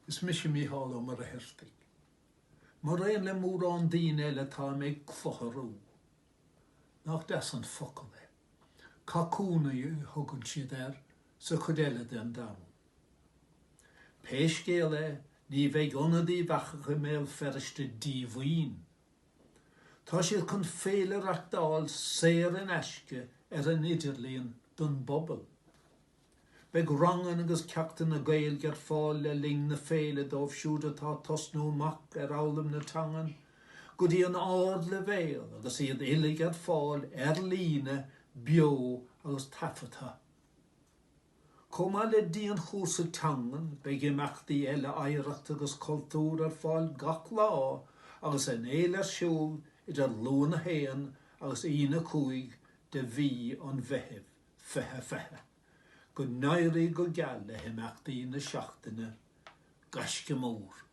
Is mise Mícheál Ó Muircheartaigh. Maraon le mórán daoine eile táim ag clutharú. Nach deas an focal é. Cocooning a thugann siad air sa chuid eile den domhan. Pé scéal é, ní bheidh Ionad Uíbh Eachach i mBéal Feirste díomhaoin. Tá siad chun féile a reachtáil saor in aisce ar an idirlíon don bpobal. Beidh ranganna agus ceachtanna Gaeilge ar fáil le linn na féile dóibh siúd atá ag tosnú amach ar fhoghlaim na teangan go dtí an ardleibhéal agus iad uilig ar fáil ar líne, beo agus taifeadta. Chomh maith le dianchúrsa teangan, beidh imeachtaí eile oidhreachta agus cultúir ar fáil gach lá agus an fhéile ar siúl idir Luan 1 agus Aoine 5 de mhí an Mheithimh 2020. Go n-éirí go geal le himeachtaí na seachtaine. Gaisce mór!